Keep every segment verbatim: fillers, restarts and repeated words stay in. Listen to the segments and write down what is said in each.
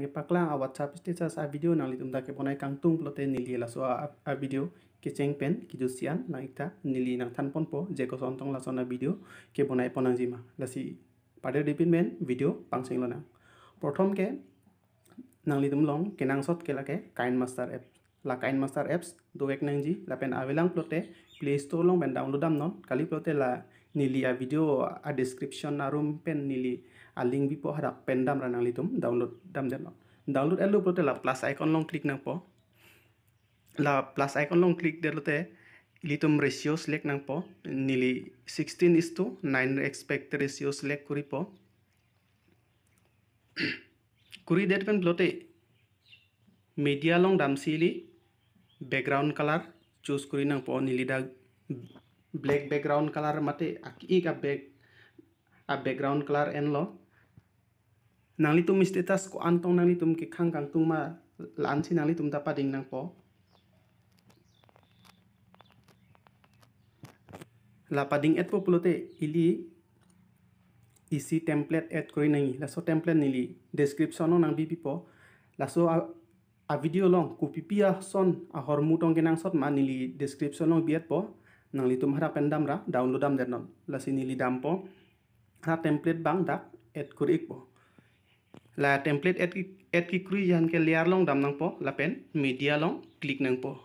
Paklang a WhatsApp status a video nanglitum ta kebonai kangtung pulote neli laso a, a video kecheng pen kejutsi an nang-ik tha, neli nangthan ponpo je koson tong lason a video kebonai pon nangji ma. Lasi pader dipin pen video pangcheng lonang. Prothom ke nanglitum along kenangsot ke lake KineMaster app. La KineMaster apps dovek nangji, lapen avelang pulote Play Store along pen download damnon, kali pulote la neli a video a description arum pen neli a link bipo, hadak pen damra nanglitum download damdetnon. Download etlo pulote la plus icon along click nangpo. La plus icon along click detlote ilitum ratio select nangpo. Neli sixteen is to nine aspect ratio select koripo. Koridet pen pulote media along damsi ili background color choose kori nangpo. Neli dak black background color mate aki-ik a back, a background color enlo. Nanglitum status ko-an tong nanglitum kekhang kangtung ma, la-ansi nanglitum ta pading nangpo. La pading etpo pulote ili isi template add kori nangji. Laso template neli description along nangbibipo. Laso a, a video along kopipi ason ahormu tong kenangsot ma neli description along bi-etpo. Nanglitum hadak pen damra download damdetnon. Lasi neli dampo. Ha template abang dak add kori-ikpo. La template add, add kekori aphan ke layer along dam nangpo, lapen media along click nangpo.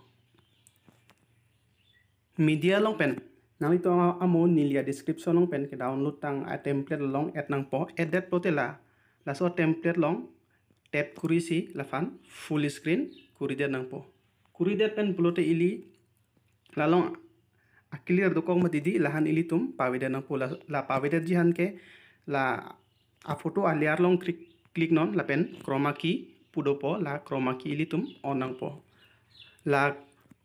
Media along pen nanglitum amo neli a description along pen kedownload tang a template along add nangpo. Add det pulote la, laso template along tap korisi laphan full screen koridet nangpo. Koridet pen pulote ili la along a clear dokok mati di, lahan ilitum pavedet nangpo. La, la pavedetji aphan ke la a photo a layer along click, click non, lapen chroma key pu dopo, la chroma key ilitum on nangpo. La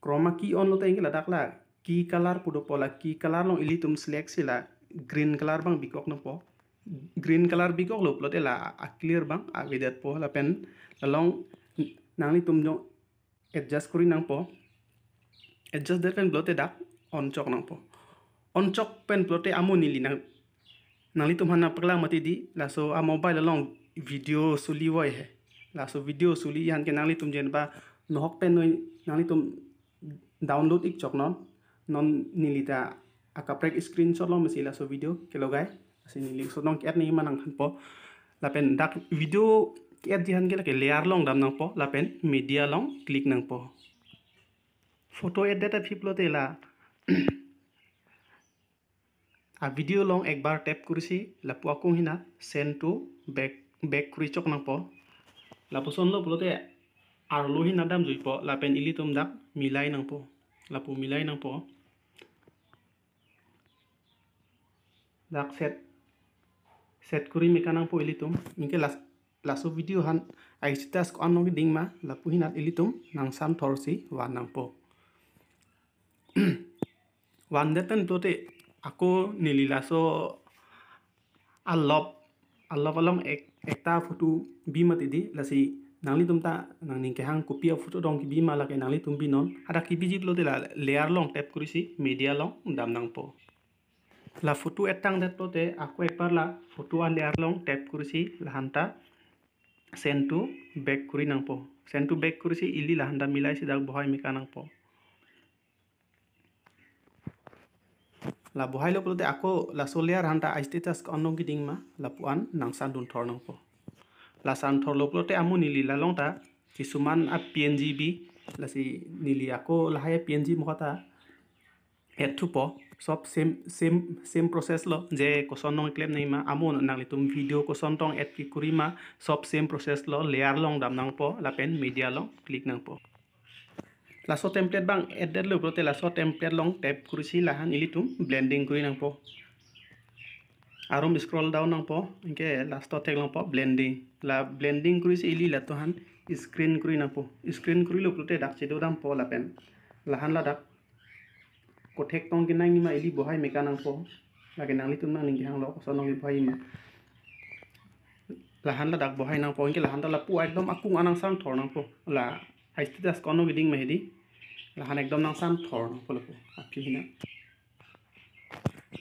chroma key onlote anke ladak la key color pu dopo, la key color along ilitum select si la green color abang bikok nangpo. Green color bikoklo pulote la a clear abang avedetpo, lapen la along nanglitum jo adjust kori nangpo. Adjust det pen pulote dak on chok nangpo. On chok pen pulote amo neli nang, nanglitum aphan nangpaklang mati di, laso a mobile along video suli voi he. Laso video suli aphan ke nanglitum jenba nohok pen noi nanglitum download-ik chok non. Non neli ta akaprek screenshot along mesi laso video kelogai. Lasi neli osonong ke-add nangji ma nangthanpo. Lapen dak video ke-addji aphan ke lake layer along dam nangpo, lapen media along click nangpo. Photo add det aphi pulote la a video along ekbar tap korisi lapu akung hinat send to back, back kori chok nangpo. Lapusonlo pulote arlo hinat damjuipo, lapen ilitum dak milai nangpo. Lapu milai nangpo. Dak set, set kori meka nangpo ilitum. Anke las, laso video aphan a status ko-an nangkeding ma, lapu hinat ilitum nangsan thorsi van nangpo. Van det pen pulote ako neli laso a love, a love along ek, ekta photo bi mati di, lasi nanglitum ta nangning kehang kopi a photo dong kebi ma lake nanglitum binon. Hadak kebiji pulote la layer along tap korisi media along dam nangpo. La photo add tang det pulote ako ekbar la photo a layer along tap korisi lahan ta send to back kori nangpo. Send to back korisi ili lahan ta milai si dak bohai meka nangpo. La bohailo pulote ako laso layer aphan ta a status ko-an nangkeding ma, lapu-an nangsan dun thor nangpo. La san thorlo pulote amo neli la along ta kisuman a P N G bi, lasi neli ako lahai a P N G mokha ta add thupo. Sob same, same, same process lo, je koson nangklem nangji ma, amo nanglitum video koson tong add kekori ma, sob same process lo, layer along dam nangpo, lapen media along click nangpo. Laso template abang add detlo pulote laso template along tap korisi lahan ilitum blending kori nangpo. Arum scroll down nangpo, anke last thek nangpo blending. La blending korisi ili latum aphan screen kori nangpo. Screen korilo pulote dak chedo dampo lapen lahan ladak kothek tong kenangji ma ili bohai meka nangpo. Lake nanglitum nangning kehanglo koson nangji bohai ma. Lahan ladak bohai nangpo, anke lahan ta lapu ekdom akung an nangsan thor nangpo. La a status ko-an nangkeding ma hedi. Lahan ekdom nangsan thor nangpo lapu. Aphi hinat.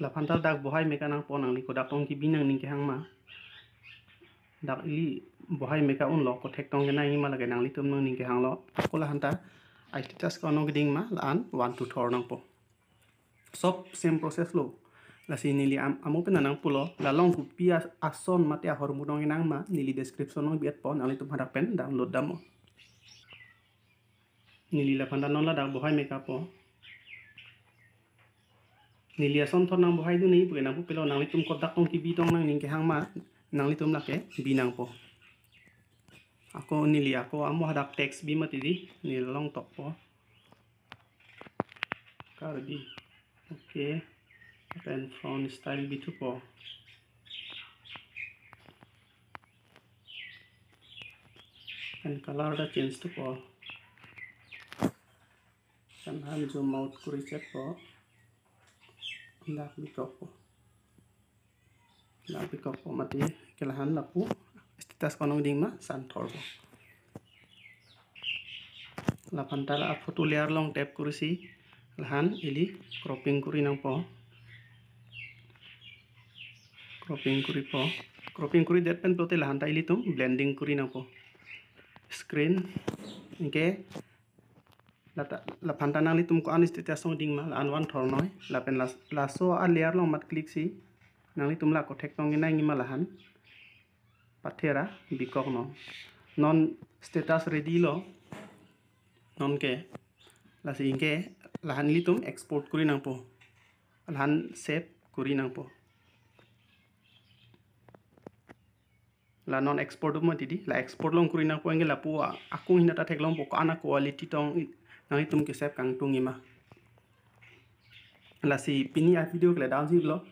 Laphan ta dak bohai meka nangpo, nangli kodak tong kebi nangning kehang ma. Dak ili bohai meka unlo, kothek tong kenangji ma lake nanglitum nangning kehanglo. Ako lahanta status ko-an ongding ma la-an one two thor nangpo. Sob same process lo. Lasi neli am-, amo pen nangpulo, la along kopi as-, ason mate ahormu dong kenang ma, neli description along bi-etpo, nanglitum hadak pen download damnon. Neli laphanta non ladak bohai meka po. Neli ason thor nangbohaidun nangji puke nangpupelo, nanglitum kodak tong kebi tong nangning kehang ma, nanglitum lake bi nangpo. Ako neli ako amo hadak text bi mati di, neli along tokpo. Karbi. Okay. Lapen font style bi thupo. Lapen color ta change thupo. Lapen han zoom out kori chekpo. Dak bikokpo. Dak bikokpo mati ke lahan lapu status ko-an ongding ma san thorpo. Laphanta la photo layer along tap korisi lahan ili cropping kori nangpo. Cropping koripo. Cropping koridet pen pulote lahanta ilitum blending kori nangpo. Screen. Anke lata, laphanta nanglitum ko-an status ongding ma, la-an one thor noi. Lapen las-, laso a layer along mat click si, nanglitum la kothek tong kenangji ma lahan pathera bikoknon. Non status ready lo. Nonke, lasi anke lahan ilitum export kori nangpo. Lahan save kori nangpo. La non export mati di, la export along kori nangpo anke lapu a-, akung hinata theklongpo ko-an a quality tong i-, nanglitum ke save kangtungji ma. Lasi pini a video ke ladak-ansi lo.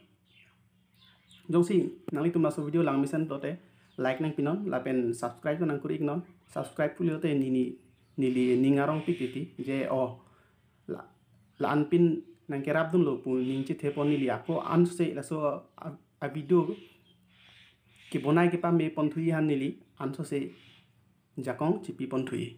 Jongsi nanglitum laso video lang mesen pulote like nangpinon, lapen subscribe nangkori-iknon. Subscribe pulote neli, neli ning arongpik titi je o la, la-an pen nangkerapdunlo pu ning chethepon neli ako ansose laso a, a video kebonai kepame ponthuji han neli ansose jakong chipi ponthuji.